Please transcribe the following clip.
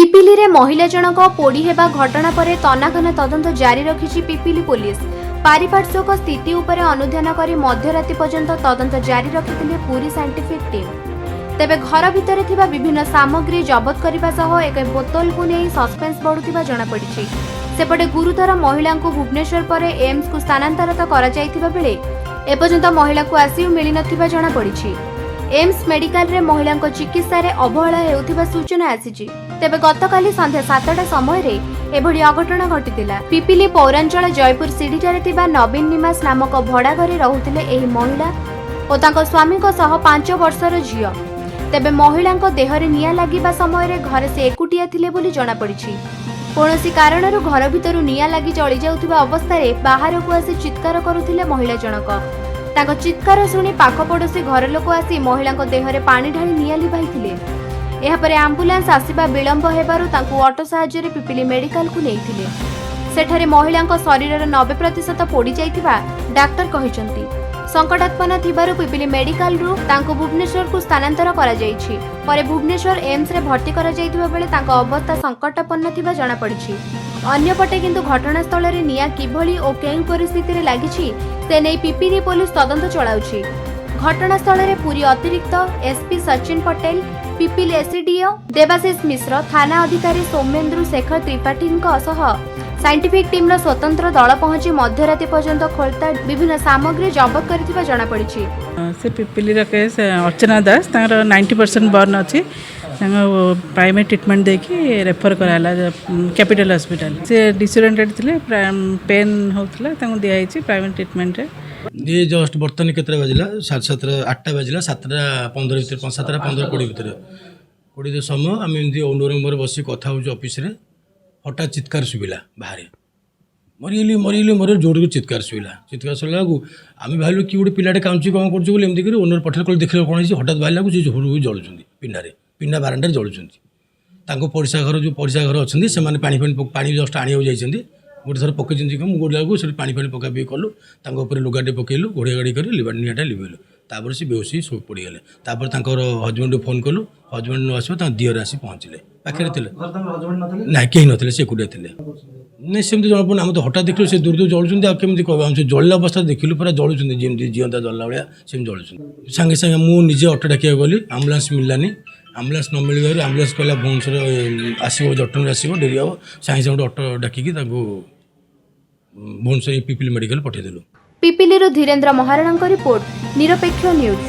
ପିପିଲିରେ ମହିଳା ଜଣକ ପୋଡ଼ି ହେବା ଘଟଣା ପରେ ତନାଘନା ତଦନ୍ତ ଜାରି ରଖିଛି ପିପିଲି ପୋଲିସ। ପାରିପାର୍ଶ୍ୱିକ ସ୍ଥିତି ଉପରେ ଅନୁଧ୍ୟାନ କରି ମଧ୍ୟରାତି ପର୍ଯ୍ୟନ୍ତ ତଦନ୍ତ ଜାରି ରଖିଥିଲେ ପୁରୀ ସାଇଣ୍ଟିଫିକ୍ ଟିମ୍। ତେବେ ଘର ଭିତରେ ଥିବା ବିଭିନ୍ନ ସାମଗ୍ରୀ ଜବତ କରିବା ସହ ଏକ ବୋତଲକୁ ନେଇ ସସ୍ପେନ୍ସ ବଢୁଥିବା ଜଣାପଡ଼ିଛି। ସେପଟେ ଗୁରୁତର ମହିଳାଙ୍କୁ ଭୁବନେଶ୍ୱର ପରେ ଏମ୍ସକୁ ସ୍ଥାନାନ୍ତରିତ କରାଯାଇଥିବା ବେଳେ ଏପର୍ଯ୍ୟନ୍ତ ମହିଳାଙ୍କୁ ଆଇସିୟୁ ମିଳିନଥିବା ଜଣାପଡ଼ିଛି। ଏମ୍ସ ମେଡିକାଲରେ ମହିଳାଙ୍କ ଚିକିତ୍ସାରେ ଅବହେଳା ହେଉଥିବା ସୂଚନା ଆସିଛି। ତେବେ ଗତକାଲି ସନ୍ଧ୍ୟା 7ଟା ସମୟରେ ଏଭଳି ଅଘଟଣ ଘଟିଥିଲା। ପିପିଲି ପୌରାଞ୍ଚଳ ଜୟପୁର ସିଢିଠାରେ ଥିବା ନବୀନ ନିବାସ ନାମକ ଭଡ଼ା ଘରେ ରହୁଥିଲେ ଏହି ମହିଳା ଓ ତାଙ୍କ ସ୍ୱାମୀଙ୍କ ସହ 5 ବର୍ଷର ଝିଅ। ତେବେ ମହିଳାଙ୍କ ଦେହରେ ନିଆଁ ଲାଗିବା ସମୟରେ ଘରେ ସେ ଏକୁଟିଆ ଥିଲେ ବୋଲି ଜଣାପଡ଼ିଛି। କୌଣସି କାରଣରୁ ଘର ଭିତରୁ ନିଆଁ ଲାଗି ଜଳିଯାଉଥିବା ଅବସ୍ଥାରେ ବାହାରକୁ ଆସି ଚିତ୍କାର କରୁଥିଲେ ମହିଳା ଜଣକ। ତାଙ୍କ ଚିତ୍କାର ଶୁଣି ପାଖ ପଡ଼ୋଶୀ ଘର ଲୋକ ଆସି ମହିଳାଙ୍କ ଦେହରେ ପାଣି ଢାଳି ନିଆଁ ଲିଭାଇଥିଲେ। ଏହାପରେ ଆମ୍ବୁଲାନ୍ସ ଆସିବା ବିଳମ୍ବ ହେବାରୁ ତାଙ୍କୁ ଅଟୋ ସାହାଯ୍ୟରେ ପିପିଲି ମେଡିକାଲକୁ ନେଇଥିଲେ। ସେଠାରେ ମହିଳାଙ୍କ ଶରୀରର 90% ପୋଡ଼ିଯାଇଥିବା ଡାକ୍ତର କହିଛନ୍ତି। ସଙ୍କଟାପନ୍ନ ଥିବାରୁ ପିପିଲି ମେଡିକାଲରୁ ତାଙ୍କୁ ଭୁବନେଶ୍ୱରକୁ ସ୍ଥାନାନ୍ତର କରାଯାଇଛି। ପରେ ଭୁବନେଶ୍ୱର ଏମ୍ସରେ ଭର୍ତ୍ତି କରାଯାଇଥିବା ବେଳେ ତାଙ୍କ ଅବସ୍ଥା ସଙ୍କଟାପନ୍ନ ଥିବା ଜଣାପଡ଼ିଛି। ଅନ୍ୟପଟେ କିନ୍ତୁ ଘଟଣାସ୍ଥଳରେ ନିଆଁ କିଭଳି ଓ କେଉଁ ପରିସ୍ଥିତିରେ ଲାଗିଛି, ସେ ନେଇ ପିପିଲି ପୋଲିସ ତଦନ୍ତ ଚଳାଉଛି। ଘଟଣାସ୍ଥଳରେ ପୁରୀ ଅତିରିକ୍ତ ଏସ୍ପି ସଚିନ ପଟେଲ, ପିପିଲି ଏସିଡିଓ ଦେବାଶିଷ ମିଶ୍ର, ଥାନା ଅଧିକାରୀ ସୌମେନ୍ଦ୍ରୁ ଶେଖର ତ୍ରିପାଠୀଙ୍କ ସହ ସାଇଣ୍ଟିଫିକ୍ ଟିମ୍ର ସ୍ୱତନ୍ତ୍ର ଦଳ ପହଞ୍ଚି ମଧ୍ୟରାତି ପର୍ଯ୍ୟନ୍ତ ଖୋଳତାଡ଼ ବିଭିନ୍ନ ସାମଗ୍ରୀ ଜବତ କରିଥିବା ଜଣାପଡ଼ିଛି। ସେ ପିପିଲିର କେସ୍, ଅର୍ଚ୍ଚନା ଦାସ। ତାଙ୍କର 90% ବର୍ନ ଅଛି। ତାଙ୍କୁ ପ୍ରାଇମେରୀ ଟ୍ରିଟମେଣ୍ଟ ଦେଇକି ରେଫର୍ କରାହେଲା କ୍ୟାପିଟାଲ ହସ୍ପିଟାଲ। ସେ ଡିସଓରିଏଣ୍ଟେଡ଼ ଥିଲେ, ପେନ୍ ହେଉଥିଲା, ତାଙ୍କୁ ଦିଆହେଇଛି ପ୍ରାଇମେରୀ ଟ୍ରିଟମେଣ୍ଟରେ। ଇଏ ଜଷ୍ଟ ବର୍ତ୍ତମାନ କେତେଟା ବାଜିଲା? 7:30, 8ଟା ବାଜିଲା। 7:15 ଭିତରେ, 7:15 20 ଭିତରେ, 20 ସମୟ ଆମେ ଏମିତି ଓନର ମୋର ବସି କଥା ହେଉଛୁ ଅଫିସରେ। ହଠାତ୍ ଚିତ୍କାର ଶୁଭିଲା ବାହାରେ, "ମରିଗଲି, ମରିଗଲି, ମରିଗଲି।" ଜୋରକୁ ଚିତ୍କାର ଶୁଭିଲା। ଚିତ୍କାର ଶୁଣିଲା ବେଳକୁ ଆମେ ଭାବିଲୁ କି ଗୋଟେ ପିଲାଟେ କାନ୍ଦୁଛି, କ'ଣ କରୁଛି ବୋଲି ଏମିତି କରି ଓନର ପଠେଇଲେ, କହିଲେ ଦେଖିଲେ କ'ଣ ହେଇଛି। ହଠାତ୍ ବାହାରିଲାକୁ ସେ ଝୁରୁ ଜଳୁଛନ୍ତି ପିଣ୍ଡାରେ, ପିଣ୍ଡା ବାରଣ୍ଡାରେ ଜଳୁଛନ୍ତି। ତାଙ୍କ ପଡ଼ିଶା ଘର, ଯେଉଁ ପଡ଼ିଶା ଘର ଅଛନ୍ତି, ସେମାନେ ପାଣି ଫାଣି, ପାଣି ଜଷ୍ଟ ଆଣିବାକୁ ଯାଇଛନ୍ତି। ଗୋଟେ ଥର ପକେଇଛନ୍ତି କଣ, ମୁଁ ଗୋଡ଼ିଲା ବେଳକୁ ସେଠି ପାଣି ଫାଣି ପକା ପକି କଲୁ। ତାଙ୍କ ଉପରେ ଲୁଗାଟେ ପକେଇଲୁ, ଘୋଡ଼ିଆ ଗାଡ଼ି କରି ଲିବା ନିଆଁଟା ଲିଭେଇଲୁ। ତାପରେ ସେ ବେହୋସ ହେଇ ଶୋଇ ପଡ଼ିଗଲେ। ତାପରେ ତାଙ୍କର ହଜବେଣ୍ଡକୁ ଫୋନ୍ କଲୁ। ହଜବେଣ୍ଡ ନ ଆସିବ, ତାଙ୍କ ଦିଅର ଆସି ପହଞ୍ଚିଲେ, ପାଖରେ ଥିଲେ। ନାଇଁ, କେହି ନଥିଲେ, ସେ ଏକୁଟିଆ ଥିଲେ। ନାଇଁ, ସେମିତି ଜଣାପଡ଼ୁନି। ଆମେ ତ ହଠାତ୍ ଦେଖିଲୁ ସେ ଦୂର ଦୂର ଜଳୁଛନ୍ତି। ଆଉ କେମିତି କହିବୁ? ଆମେ ସେ ଜଳିଲା ଅବସ୍ଥାରେ ଦେଖିଲୁ, ପୁରା ଜଳୁଛନ୍ତି, ଯେମିତି ଜିଅନ୍ତା ଜଳିଲା ଭଳିଆ ସେମିତି ଜଳୁଛନ୍ତି। ସାଙ୍ଗେ ସାଙ୍ଗେ ମୁଁ ନିଜେ ଅଟୋ ଡାକିବାକୁ ଗଲି, ଆମ୍ବୁଲାନ୍ସ ମିଳିଲାନି। ଆମ୍ବୁଲାନ୍ସ ନ ମିଳିବାରୁ ଆମ୍ବୁଲାନ୍ସ କହିଲା ଭୁବନେଶ୍ୱର ଆସିବ, ଜଟଣୀରୁ ଆସିବ, ଡେରି ହେବ। ସାଙ୍ଗେ ସାଙ୍ଗେ ଗୋଟେ ଅଟୋ ଡାକିକି ତାଙ୍କୁ ଭୁବନେଶ୍ୱର ପିପିଲି ମେଡ଼ିକାଲ ପଠାଇଦେଲୁ। ପିପିଲିରୁ ଧୀରେନ୍ଦ୍ର ମହାରଣାଙ୍କ ରିପୋର୍ଟ, ନିରପେକ୍ଷ ନ୍ୟୁଜ୍।